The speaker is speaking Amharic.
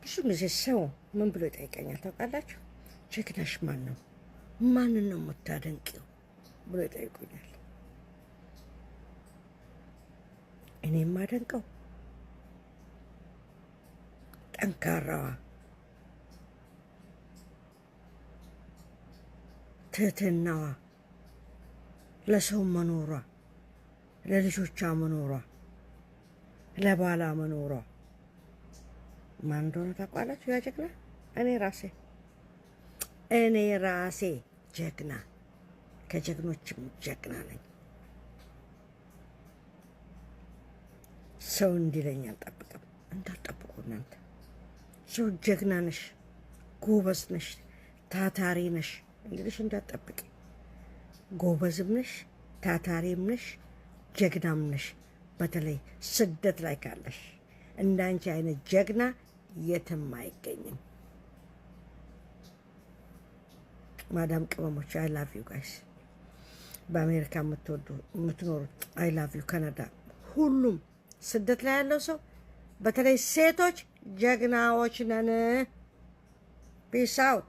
ብዙ ጊዜ ሰው ምን ብሎ ይጠይቀኛል ታውቃላችሁ? ጀግናሽ ማን ነው? ማንን ነው የምታደንቂው ብሎ ይጠይቁኛል። እኔ የማደንቀው ጠንካራዋ፣ ትህትናዋ፣ ለሰው መኖሯ፣ ለልጆቿ መኖሯ፣ ለባሏ መኖሯ ማን እንደሆነ ታውቃላችሁ? ያ ጀግና እኔ ራሴ፣ እኔ ራሴ ጀግና፣ ከጀግኖችም ጀግና ነኝ። ሰው እንዲለኝ አልጠብቅም። እንዳትጠብቁ እናንተ። ሰው ጀግና ነሽ፣ ጎበዝ ነሽ፣ ታታሪ ነሽ እንግዲህ እንዳትጠብቂ። ጎበዝም ነሽ፣ ታታሪም ነሽ፣ ጀግናም ነሽ። በተለይ ስደት ላይ ካለሽ እንዳንቺ አይነት ጀግና የትም አይገኝም። ማዳም ቅመሞች፣ I love you guys። በአሜሪካ የምትወዱ የምትኖሩት፣ I love you። ካናዳ፣ ሁሉም ስደት ላይ ያለው ሰው፣ በተለይ ሴቶች ጀግናዎች ነን። Peace out።